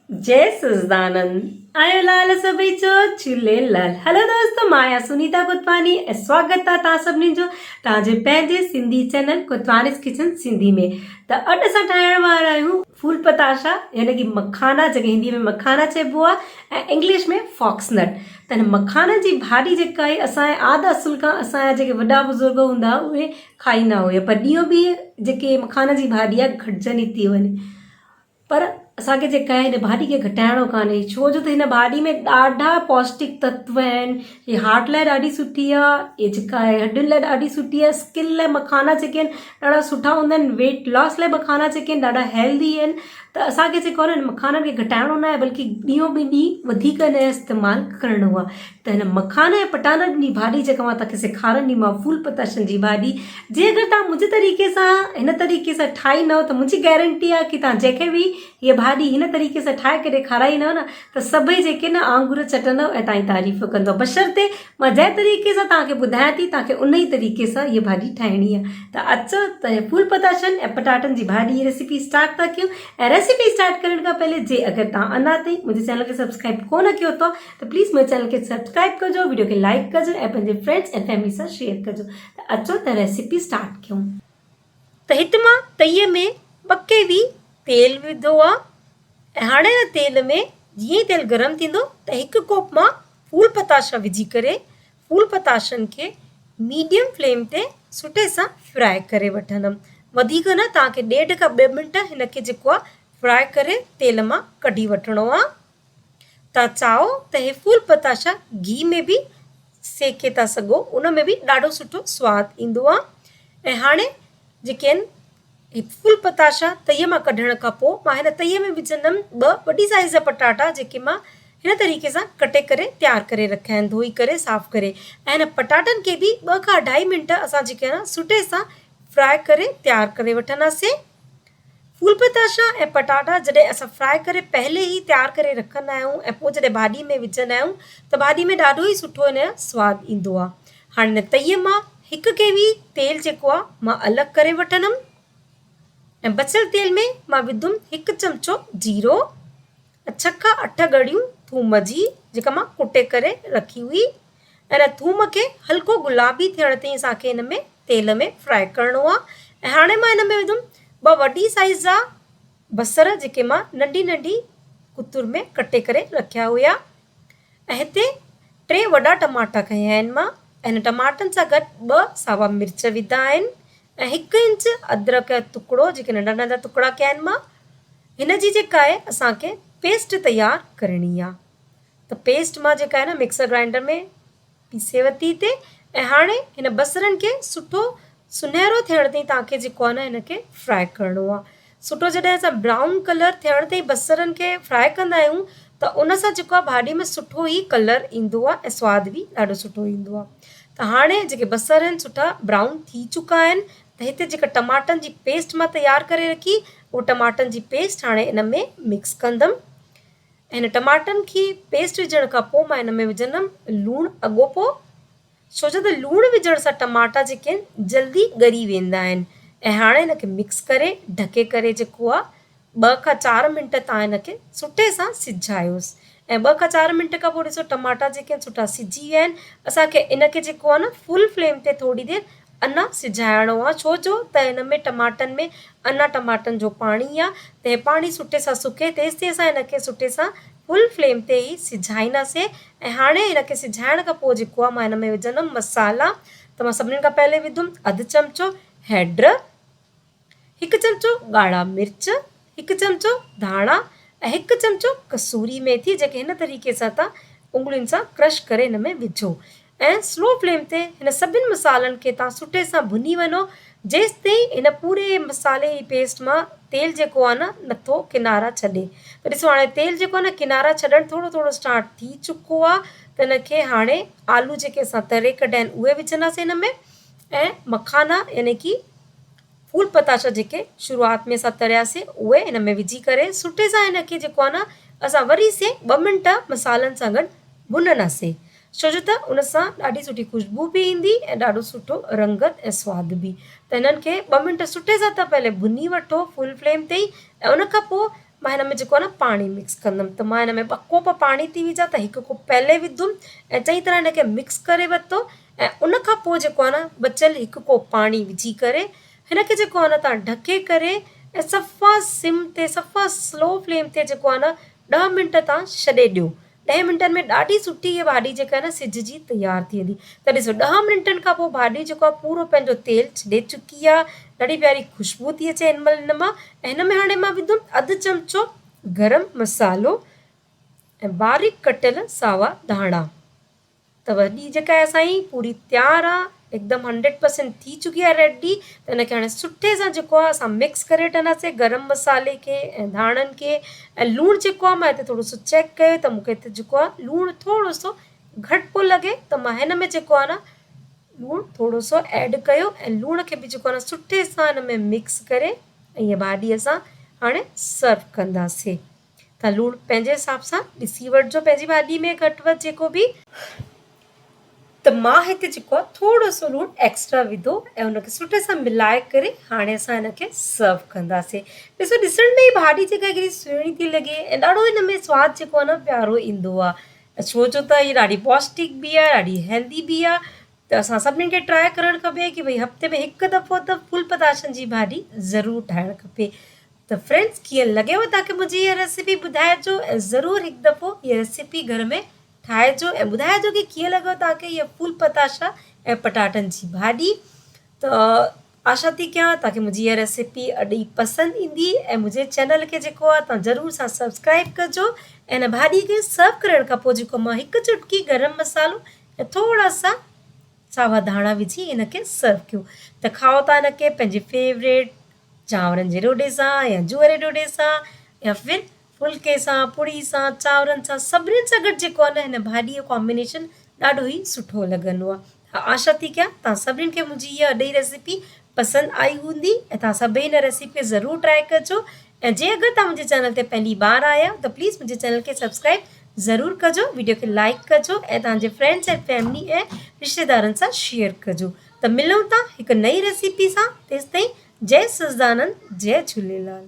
جئي سچدانند آيو لال سڀئي چئو جهوليلال هلو دوستو مان آهيان سنيتا ڪوتواني ۽ سواگت آهي توهان سڀني جو توهان جي پنهنجي سنڌي چينل ڪوتوانيز ڪچن سنڌي ۾ ته اڄ اسان ٺاهڻ وارا آهيون ڦول پتاشا يعني ڪي مکانا جيڪي هندي ۾ مکانا چئبو آهي ۽ انگلش ۾ فاڪس نٽ ته هن مکانن جي ڀاڄي جيڪا آهي اسان جي آد اصل کان اسان جا جيڪي وڏا بزرگ هوندا اهي کائيندا هيا پر ڏينهون ڏينهن جيڪي مکانن جي ڀاڄي آهي گهٽجندي ٿي وڃي پر اسان کي جيڪا آهي هن ڀاڄي کي گهٽائڻو ڪانهي ڇو جو ته هن ڀاڄي ۾ ڏاڍا پوشٽڪ تتو آهن هي هارٽ لاء ڏاڍي سٺي آهي هي جيڪا آهي هڏين لاء ڏاڍي سٺي آهي اسڪن لاء مکانا جيڪي آهن ڏاڍا سٺا هوندا آهن ويٽ لاس لاء مکانا جيڪي آهن ڏاڍا هيلدي آهن ته اسان کي جيڪو آهي نه مکانن کي گهٽائڻو نه آهي بلڪه ڏينهون به ڏينهن وڌيڪ هن جو استعمال ڪرڻو آهي ته هن مکاني ۽ پٽانن جي ڀاڄي جيڪا مان توهان کي سيکارنديمانو ڦول پتاشن جي ڀاڄي جي اگر توهان منهنجي طريقي سان هن طريقي سان ٺاهيندؤ ته منهنجي گارنٽي آهي ڪي توهان جنهن کي به هيء ڀاڄي هن طريقي سان ٺاهي ڪري کارائيندؤ نه ته سڀئي جيڪي نه آڱر چٽندؤ ۽ توهان جي تعريف ڪندؤ بشرطي مان جنهن طريقي سان توهان کي ٻڌايان ٿي توهان کي ان ئي طريقي سان هيء ڀاڄي ٺاهڻي آهي ته اچو ته ڦول پتاشن ۽ پٽاٽن جي ڀاڄي جي ريسيپي اسٽارٽ ٿا ڪيون ۽ ريسيپي اسٽارٽ ڪرڻ کان پهلي جي اگر توهان اڃا تائين منهنجي چينل کي سبسڪرائب ڪونه ڪيو اٿو ته پليز منهنجي چينل کي سبسڪرائب ڪجو وڊيو کي لائيڪ ڪجو ۽ پنهنجي فرينڊس ۽ فيملي سان شيئر ڪجو ته اچو ته ريسيپي اسٽارٽ ڪيون. ته هت مان تئي ۾ ٻه ڪيوي تيل وڌو آ ۽ هاڻي هن تيل ۾ جيئن ئي تيل گرم ٿيندو ته هڪ ڪوپ مان ڦول پتاشا وجهي ڪري ڦول پتاشن کي ميڊيم فليم تي سٺي سان فرائي ڪري وٺندم وڌيڪ نه توهان کي ڏيڍ کان ٻه منٽ هن کي جيڪو آ فرائي ڪري تيل مان ڪڍي وٺڻو آ. توهان چاهو ته هي ڦول پتاشا گيهه ۾ به سيڪي ٿا سگهو ان ۾ به ڏاڍو سٺو سواد ايندو آهي ۽ هاڻي جيڪي آهن هي ڦول پتاشا تئي مان ڪڍڻ کان پوء مان هن تئي ۾ وجهندم ٻه وڏي سائيز جا پٽاٽا جيڪي مان هن طريقي سان ڪٽي ڪري تيار ڪري رکيا آهن ڌوئي ڪري صاف ڪري ۽ هن پٽاٽن کي به ٻه کان اڍائي منٽ اسان جيڪي آهن سٺي سان فرائي ڪري تيار ڪري وٺنداسين ڦول پتاشا ۽ پٽاٽا جڏهن اسان فرائي ڪري پهلي ئي تيار ڪري رکندا آهيون ۽ پوء جڏهن ڀاڄي ۾ وجهندا آهيون ته ڀاڄي ۾ ڏاڍو ئي سٺو ان جو سواد ايندو آهي. هاڻي ان تئي مان هڪ ڪيوي تيل جيڪو آهي مان الڳ ڪري وٺندم ۽ بچيل تيل ۾ مان وڌم هڪ چمچو جيرو ۽ ڇهه کان اٺ ڳڙيون ٿوم جي جيڪا مان ڪٽي ڪري رکي هئي ۽ ان ٿوم کي هلڪو گلابي ٿيڻ تائين اسان کي ان ۾ تيل ۾ فرائي ڪرڻو آهي ۽ هاڻي مان ان ۾ وڌم ٻه وڏي سائيز جا بصر جيڪي مان ننڍي ننڍي ڪتر ۾ ڪٽي ڪري رکيا هيا ۽ هتي ٽي وڏا ٽماٽا کنيا آهن مان ۽ هن ٽماٽن سان گڏ ٻه ساوا مرچ وڌا آهن ۽ هڪ انچ ادرڪ جو ٽڪڙو جيڪي ننڍا ننڍا ٽڪڙا ڪيا آهن مان هن جي جيڪا آهي اسان کي پيسٽ تيار ڪرڻي آهي ته پيسٽ مان جيڪا آهي نه مڪسر گرائنڊر ۾ پيسي ورتي هتي ۽ هاڻي هن بصرن کي سٺو سنهرو ٿيڻ تائين توهان کي جيڪو آهي نه هن کي فرائي ڪرڻو آهي سٺو جڏهن اسان برائون ڪلر ٿيڻ تائين بصرن کي فرائي ڪندا آهيون ته ان سان جيڪو آهي ڀاڄي ۾ سٺو ئي ڪلر ايندو آهي ۽ سواد به ڏاڍو سٺو ايندو آهي ته هاڻي جيڪي بصر آهن سٺا برائون ٿي چڪا آهن ته هتي جيڪا ٽماٽن جي پيسٽ مان تيار ڪري رکي اهو ٽماٽن جي پيسٽ هاڻي ان ۾ مڪس ڪندم هن ٽماٽن کي پيسٽ وجهڻ کان پوء مان هن ۾ وجهندم لوڻ اڳو پوء ڇو جو ته لوڻ وجهڻ سان ٽماٽا جيڪي آهن جلدي ڳري ويندا آهن ۽ هاڻي هن کي مڪس ڪري ڍڪي ڪري جيڪو آهي ٻه کان چار منٽ تان هن کي سٺي سان سجهايوس ۽ ٻه کان چار منٽ کان پوء ڏسو ٽماٽا جيڪي آهن سٺا سجي ويا آهن اسان کي ان کي جيڪو آهي نه فل فليم تي ٿوري دير اڃا سجهائڻو آ ڇو جو ته هن ۾ ٽماٽن ۾ اڃا ٽماٽن جو پاڻي آ ته هي پاڻي سٺي سان سڪي تيستائين اسان هن کي سٺي سان فل فليم تي ئي سجهائينداسين ۽ هاڻي هن کي سجهائڻ کان پوء جيڪو آ مان هن ۾ وجهندم مصالحا ته مان سڀني کان پهلي وڌم اڌ چمچو هيڊ هڪ چمچو ڳاڙها مرچ، هڪ چمچو ڌاڻا ۽ هڪ چمچو قصوري ميٿي جيڪي هن طريقي سان توهان انگڙين سان ڪرش ڪري هن ۾ وجهو ۽ سلو فليم تي هن سڀن مصالحن کي توهان سٺي سان ڀني وڃو جيستائين هن پوري مصالحي جي پيسٽ مان تيل جيڪو آهي نه نٿو ڪنارا ڇڏي ته ڏسو هاڻي تيل جيڪو آهي نه ڪنارا ڇڏڻ ٿورو ٿورو اسٽارٽ ٿي چڪو آهي ته هن کي هاڻي آلو جيڪي اسان تري ڪڍيا آهن اهي وجهنداسين هن ۾ ۽ مکانا يعني ڪي ڦول پتاشا جيڪي شروعات ۾ اسان ترياسين اهي هن ۾ وجهي ڪري سٺي سان هن کي جيڪو آهي نه اسان وري سي ٻه منٽ مصالحن سان گڏ ڀننداسين ڇو جو ته ان سان ڏاڍي سٺي خوشبو به ايندي ۽ ڏاڍو سٺو رنگت ۽ سواد به ته هنن کي ٻه منٽ سٺي سان ته پهلي ڀني وٺو فل فليم تي ئي ۽ ان کان پوء مان هن ۾ جيڪو آهي نه پاڻي مڪس ڪندم ته مان هن ۾ ٻه ڪوپ پاڻي ٿي وجهان ته هڪ ڪوپ پهلي وڌم ۽ چڱي طرح هن کي مڪس ڪري ورتو ۽ ان کان پوء جيڪو آهي نه بچيل هڪ ڪوپ پاڻي وجهي ڪري هن کي جيڪو آهي نه تان ڍڪي ڪري ۽ صفا سم تي صفا سلو فليم تي جيڪو آهي نه ڏهه منٽ تان ڇڏي ڏيو. ڏهه منٽن ۾ ڏاڍي سٺي هيء ڀاڄي جيڪا آهي نه سجهجي تيار ٿي ويندي. ته ڏسو ڏهه منٽن کان پوء ڀاڄي جيڪو آهي پورو پنهنجو تيل ڇڏي چڪي آهي. ڏاڍي پياري خوشبو ٿي اچي هن مهل هن مان ۽ هن ۾ هاڻي مان وڌم اڌ چمچو گرم مصالحو ۽ باريڪ ڪٽيل ساوا ڌاڻا. ته وڏي جيڪا آهي اسان جي پوري تيار آ هڪدم هنڊريڊ پرسينٽ ٿي چڪي آهي ريڊي ته ان کي هاڻي سٺي سان جيڪو آهي اسان مڪس ڪري وٺنداسين گرم مصالحي کي ۽ ڌاڻن کي ۽ لوڻ جيڪو آهي مان هتي ٿورو سو چيڪ ڪيو ته مونکي هتي جيڪو آهي لوڻ ٿورو سو گهٽ پيو لڳي ته مان هن ۾ جيڪو آهي نه لوڻ ٿورو سو ايڊ ڪيو ۽ لوڻ کي به جيڪو آهي نه سٺي سان هن ۾ مڪس ڪري ۽ هيء ڀاڄي اسان هاڻي سرو ڪنداسين. ته لوڻ پنهنجي حساب سان ڏسي وٺجو پنهنجي ڀاڄي ۾ گهٽ وڌ جيڪو به. ته مان هتي جيڪو آهي ٿورو سو لوڻ ايڪسٽرا وڌو ۽ ان کي سٺي سان ملائي ڪري هاڻي اسان هن کي سرو ڪنداسين. ڏسو ڏسڻ ۾ ئي ڀاڄي جيڪا ڪيڏي سهڻي ٿي لڳي ۽ ڏاڍو هن ۾ سواد جيڪو آهي نه پيارو ايندو آهي ۽ ڇو جو ته هي ڏاڍي پوشٽڪ به آهي ڏاڍي هيلدي به آهي ته اسان سڀني کي ٽرائي ڪرڻ کپي ڪي ڀئي هفتي ۾ هڪ دفعو ته ڦول پتاشن جي ڀاڄي ضرور ٺاهڻ کپي. ته فرينڊس ڪيئن لڳيو توهان کي منهنجي هيء ريسيپي ٻڌائجو ۽ ضرور هڪ دفعو هيء ريسيپي گهر ۾ ٺاهجو ۽ ٻڌائجو ڪي ڪيئن لڳيو توهان کي هيء ڦول پتاشا ۽ پٽاٽن جي ڀاڄي ته آشا ٿي ڪيان توهان کي منهنجي هيء ريسيپي اڏي پسند ايندي ۽ منهنجي چينل کي جيڪو آهي توهان ضرور سان سبسڪرائب ڪجو ۽ هن ڀاڄي کي سرو ڪرڻ کان پوء جيڪو مان هڪ چٽڪي گرم مصالحو ۽ ٿورا سا ساوا ڌاڻا وجهي هن کي سرو ڪيو ته کائو توهان هن کي پنهنجي فيوريٽ چانورن جي ڏوڏي سان يا جوئر جي ڏوڏي سان يا ڦر ڦلڪي سان پڙي سان چانورن سان سڀني سان گڏ جيڪو آهي نه هن ڀاڄي جو ڪامبينيشن ڏاڍو ئي سٺو لڳندو آهي ها آشا ٿي ڪيان توهان سڀني کي منهنجي هيء اڏئي ريسيپي پسند آئي هوندي ۽ توهان سڀئي هن ريسيپي کي ضرور ٽرائي ڪجو ۽ جي اگر توهان منهنجي چينل تي پهلي بار آيا آهيو ته پليز منهنجي چينل کي سبسڪرائب ضرور ڪجو ويڊيو کي لائڪ ڪجو ۽ توهان جي فرينڊس ۽ فيملي ۽ رشتيدارن سان شيئر ڪجو ته ملون ٿا هڪ نئين ريسيپي سان تيستائين جئي سچدانند جئي جهوليلال.